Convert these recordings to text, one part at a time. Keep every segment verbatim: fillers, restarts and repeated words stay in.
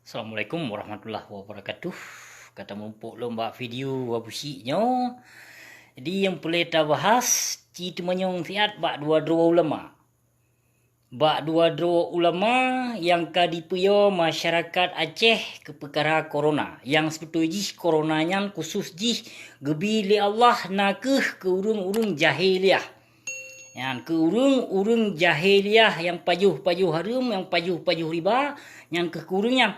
Assalamualaikum warahmatullahi wabarakatuh. Ka tamuphom lom bak video Abu Syik nyoe. Jadi nyang peureulée tabahas, ci teumanyong siat bak dua droe ulama. Bak dua droe ulama nyang ka dipuyoe masyarakat Aceh keu peukara korona, nyang seubeutôi jih korona nyan khusos jih geubi lé Allah na kheueh keu ureuëng-ureuëng jahiliah. Nyan keu ureuëng-ureuëng jahiliah nyang pajoh-pajoh hareuem, nyang pajoh-pajoh riba, nyan keuh keu ureuëng nyan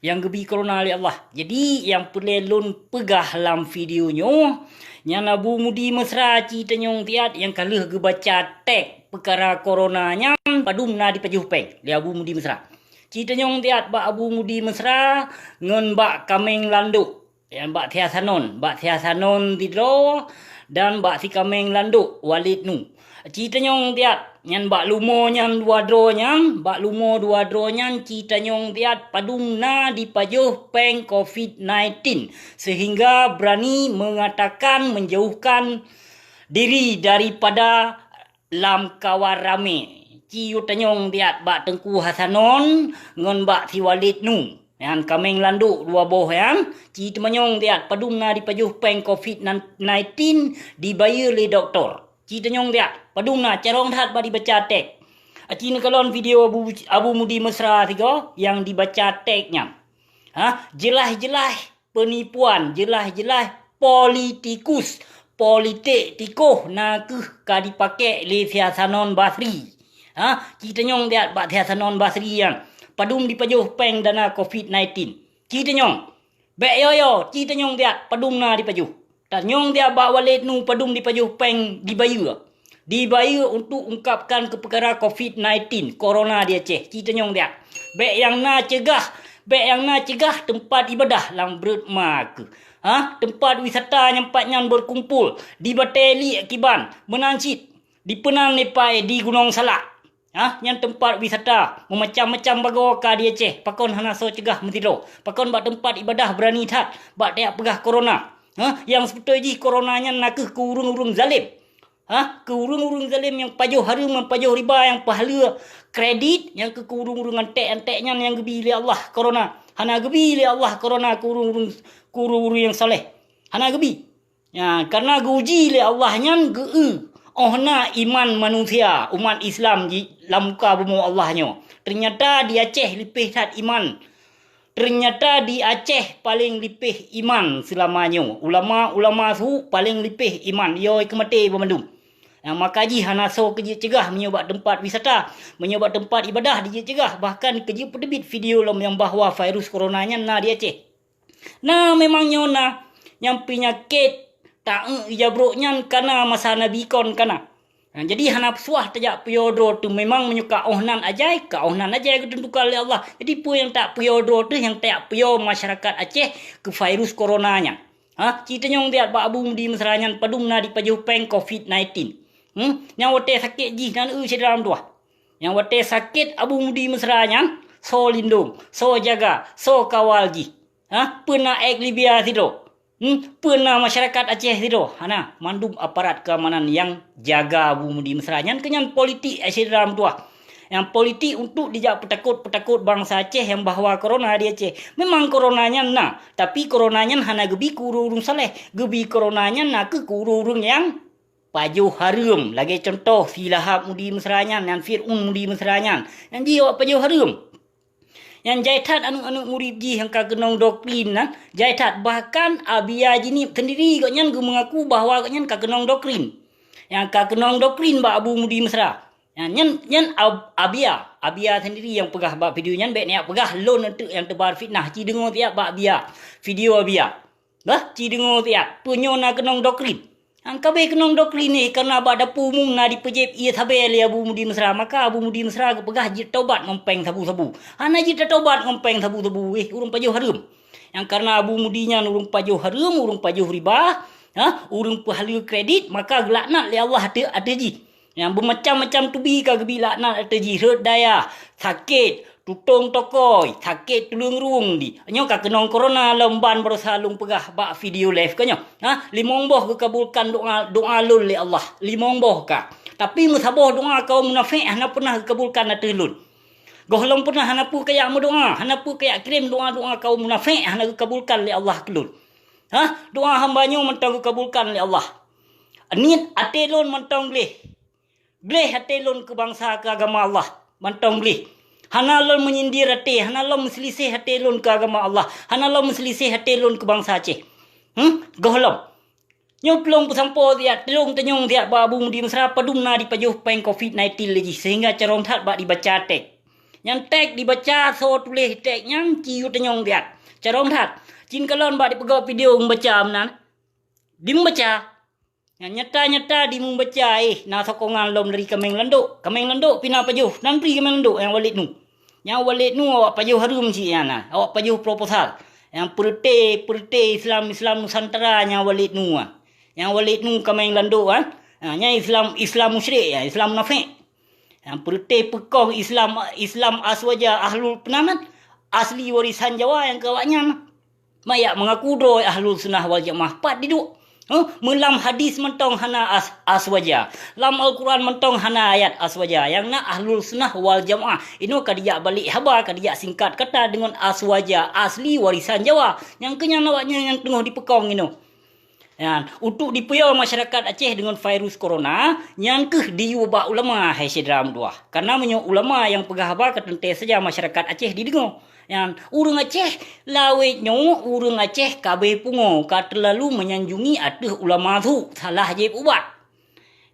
nyang geubi korona lé Allah. Jadi nyang peureulée lôn peugah lam video nyoe, nyan Abu Mudi Mesra ci tanyong siat nyang ka lheueh geubaca teks peukara korona nyan padum na dipajoh péng lé Abu Mudi Mesra. Ci tanyong siat bak Abu Mudi Mesra ngon bak Kaméng Landok. Nyan bak Thiasanon, bak Thiasanon sidroe dan bak si Kaméng Landok Walid Nu. Ci tanyong siat nyan bak lumo nyan dua droe nyan, bak lumo dua droe nyan ci tanyong siat padum na dipajoh péng covid sembilan belas, sehingga berani mengatakan menjauhkan diri daripada lam kawan ramé. Ci tanyong siat bak Teungku Hasanon ngon bak si Walid Nu. Nyan Kaméng Landok dua boh nyan, ci teumanyong siat padum na dipajoh péng covid sembilan belas dibayeue lé doktor. Ci tanyong siat padum na, carông that bak dibaca teks. Aci neukalon video Abu, Abu Mudi Mesra sigoe nyang dibaca teks nyan. Ha, jeulaih-jeulaih peunipuan, jeulaih-jeulaih politikus, politik tikoh na kheueh ka dipakék lé Thiasanon Basri. Ha, ci tanyong siat bak Thiasanon Basri nyan, padum dipajoh péng dana covid sembilan belas. Ci tanyong, bék yo-yo, ci tanyong siat padum na dipajoh. Tanyong siat bak Walid Nu padum dipajoh péng dibayeue. Dibayeue untuk ungkapkan keu peukara covid sembilan belas, korona di Aceh. Ci tanyong siat. Bék nyang na ceugah, bék nyang na ceugah teumpat ibadah lam breuet ma kheueh. Ha, teumpat wisata nyang pat nyan beukumpul, di Batée Liek kiban, meunan cit di Peunan Lepai, di Gunong Salak. Ha, nyan teumpat wisata, meumacam-macam bagoe ka di Aceh, pakon hana soe ceugah meusidroe. Pakon bak teumpat ibadah beurani that bak tajak peugah korona. Ha, nyang seubeutôi jih korona nyan na kheueh keu ureuëng-ureuëng zalém. Ha, keu ureuëng-ureuëng zalém nyang pajoh hareuem, nyang pajoh riba, nyang peuhaleue kredit, nyang keu, keu ureuëng-ureuëng anték-anték nyan nyang geubi lé Allah korona. Hana geubi lé Allah korona keu ureuëng-ureuëng, keu ureuëng-ureuëng nyang saleh. Hana geubi. Ya, karena geuuji lé Allah nyan geu-eu óh na iman manusia, umat Islam di lam muka bumoe Allah nyoe. Ternyata di Aceh lipéh that iman. Ternyata di Aceh paleng lipéh iman seulama nyoe. Ulama-ulama su paleng lipéh iman. Yo keu maté banmandum. Nyang maka jih hana soe keujeuet ceugah meunyoe bak teumpat wisata, meunyoe bak teumpat ibadah dijeuet ceugah, bahkan keujeuet peuteubiet video lom nyang bahwa virus corona nyan na di Aceh. Na, memang nyoe na, nyang peunyakét taék ija brok nyan kana masa Nabi kon kana. Nah, jadi hana peusuah tajak puyoe droe teuh, memang meunyoe ka óh nan ajai, ka óh nan ajai geuteuntukan lé Allah. Jadi peue nyang tak puyoe droe teuh nyang tajak puyoe masyarakat Aceh keu virus corona nyan. Ha, ci tanyong siat bak Abu Mudi Mesra nyan padum na dipajoh péng covid sembilan belas. Hmm, nyang watée sakét jih nan eu syedara meutuwah. Nyang watée sakét Abu Mudi Mesra nyan, soe lindong, soe jaga, soe kawal jih. Ha, peue na ék Libya sidroe? Hmm, peue na masyarakat Aceh sidroe? Hana, mandum aparat keamanan nyang jaga Abu Mudi Mesra nyan keu nyan politik, eh, syedara meutuwah. Nyang politik untuk dijak peutakot-peutakot bansa Aceh nyang bahwa korona di Aceh. Memang korona nyan na, tapi korona nyan hana geubi keu ureuëng-ureuëng saleh. Geubi korona nyan na kheueh keu ureuëng-ureuëng nyang pajoh hareuem. Lagée cuntoh si Lahab Mudi Mesra nyan, nyan Fir'aun Mudi Mesra nyan. Nyan jih awak pajoh hareuem. Nyang jai that aneuëk-aneuëk murit jih nyang ka keunong doktrin nyan, jai that. Bahkan Abiya Jinib sendiri gobnyan geumeungaku bahwa gobnyan ka keunong doktrin. Nyang ka keunong doktrin bak Abu Mudi Mesra. Nyan, nyan, nyan Ab-, Abiya. Abiya sendiri nyang peugah bak video nyan, bék neujak peugah lôn eunteuk nyang teubar fitnah. Ci deungoe siat bak Abiya. Video Abiya. Bah, ci deungoe siat, peue nyoe na keunong doktrin. Nyang ka abéh keunong doktrin nyan, karena bak dapu umum na dipeujép ié sabé lé Abu Mudi Mesra, maka Abu Mudi Mesra geupeugah jeuet taubat ngon péng sabu-sabu. Hana jeuet taubat ngon péng sabu-sabu, wéh, ureuëng pajoh hareuem. Nyang karena Abu Mudi nyan ureuëng pajoh hareuem, ureuëng pajoh riba, ha, ureuëng peuhaleue kredit, maka geulaknat lé Allah ateueh, ateueh jih. Nyang beumacam-macam teubi ka geubi laknat ateueh jih, rhot dayah, sakét, tutong tokôi, sakét tuleueng rueng di. Nyoe ka keunong korona lom ban baroesa lôn peugah bak video live ka nyoe. Ha, limong boh geukabulkan doa, doa lôn lé Allah. Limong boh ka. Tapi meusaboh doa kaum munafék hana peunah geukabulkan ateueh lôn. Gohlom pernah hana peue kayak meudoa, hana peue kayak kirém doa-doa kaum munafék hana geukabulkan lé Allah keu lôn. Ha? Doa hamba nyoe mantong geukabulkan lé Allah. Niet até lôn mantong gleh. Gleh até lôn keu bansa, keu agama Allah, mantong gleh. Hana lôn meunyindir até, hana lôn meuseuliseh até lôn keu agama Allah, hana lôn meuseuliseh até lôn keu bansa Aceh. Hmm? Gohlom. Nyoe tulông peusampoe siat, tulông tanyong siat bak Abu Mudi Mesra padum na dipajoh péng covid nineteen lé jih, sehingga carông that bak dibaca teks. Nyan teks dibaca, soe tuléh teks nyan ci yue tanyong siat. Carông that. Cit kalon bak dipeugöt video meubaca meunan. Dimeubaca. Nyan nyata-nyata dimeubaca, eh, na sokongan lom dari Kaméng Landok. Kaméng Landok pih na pajoh, dan pri Kaméng Landok nyang Walid Nu. Nyang Walid Nu awak pajoh hareuem cit nyan na, awak pajoh proposal. Nyang peureuté-peureuté Islam-Islam Nusantara nyang Walid Nu, ah. Nyang Walid Nu Kaméng Landok, ah. Ha, nyan Islam, Islam musyrik, ya, Islam munafék. Nyang peureuté peukong Islam, Islam aswaja ahlul penamat, asli warisan Jawa nyang keu awaknyan. Mayak meungaku droe Ahlus Sunnah wal Jamaah, pat diduek? Huh? Meulam hadis mantong hana as-, aswaja. Lam Al-Quran mantong hana ayat aswaja. Nyang na Ahlus Sunnah wal Jamaah. Inoe ka dijak balek haba, ka dijak singkat kata deungon aswaja, asli warisan Jawa. Nyang keu nyan awaknyan nyang teungoh dipeukong inoe. Nyan, untuk dipeuyô masyarakat Aceh deungon virus corona, nyan keuh diyue bak ulama, hai syedara meutuwah. Karena meunyoe ulama nyang peugah haba ka teuntée saja masyarakat Aceh dideungoe. Nyan, ureuëng Aceh lawét nyoe, ureuëng Aceh ka abéh pungo, ka teulalu meunyanjungi ateueh ulama su, salah jieb ubat.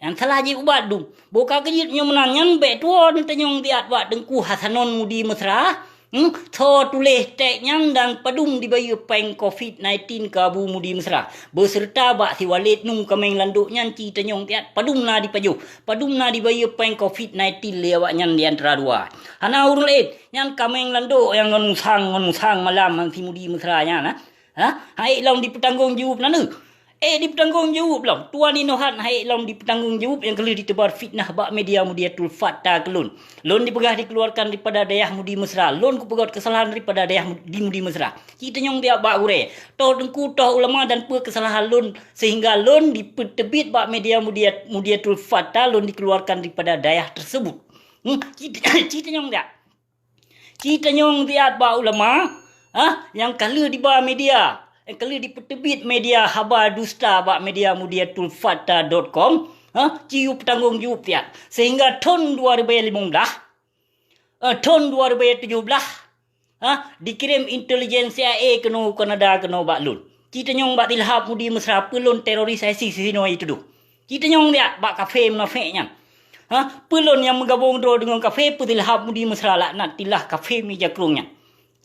Nyang salah jieb ubat dum. Boh ka keujeuet nyoe meunan nyan bék tuwoe neutanyong siat bak Teungku Hasanon Mudi Mesra, hmm, soe tuléh teks nyan dan padum dibayeue péng covid nineteen keu Abu Mudi Mesra, beuseureuta bak si Walid Nu Kaméng Landok nyan ci tanyong siat padum na dipajoh, padum na dibayeue péng covid nineteen lé awaknyan di antara dua. Hana ureuëng laén, nyan Kaméng Landok nyang ngon musang, ngon musang malam ngon si Mudi Mesra nyan, ha? Ha? Hai lom dipeutanggong jaweueb na neu? Eh, dipeutanggong jaweueb lom. Tuan inoe hat hai lom dipeutanggong jaweueb nyang ka lheueh ditebar fitnah bak media Mudiatul Fata keu lôn. Lôn dipeugah dikeluarkan daripada dayah Mudi Mesra. Lôn kupeugöt keusalahan daripada dayah Mu-, di Mudi Mesra. Ci tanyong siat bak gurée, toh teungku, toh ulama dan peue keusalahan lôn sehingga lôn dipeuteubiet bak media Mudia-, Mudiatul Fata, lôn dikeluarkan daripada dayah tersebut. Hmm, ci, ci tanyong siat. Ci tanyong siat bak ulama, ha, nyang ka lheueh diba media, nyang ka lheueh dipeuteubiet media haba dusta bak media mudiatul fata dot com, ha, ci yue peutanggong jaweueb siat. Sehingga thon dua ribu lima belas, eh, thon dua ribu tujuh belas, ha, dikirém intelijen C I A keunoe u Kanada keunoe bak lôn. Ci tanyong bak Silhab Mudi Mesra, peue lôn teroris ISIS sinoe jitudoh. Ci tanyong siat bak kafé munafék nyan. Ha? Peue lôn nyang meugabong droe deungon kafé, peue Silhab Mudi Mesra, laknatillah kafé mija krueng nyan.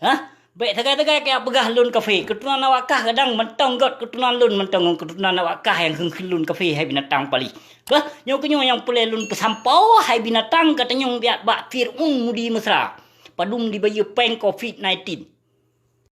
Ha? Bék sagai-sagai kajak peugah lôn kafé. Keuturonan awak kah kadang mantong göt keuturonan lôn mantong ngon keuturonan awak kah nyang kheun-kheun lôn kafé, hai binatang pali. Bah, nyoe keuh nyoe nyang peureulée lôn peusampoe, hai binatang, ka tanyong siat bak Fir'aun Mudi Mesra. Padum dibayeue péng covid nineteen.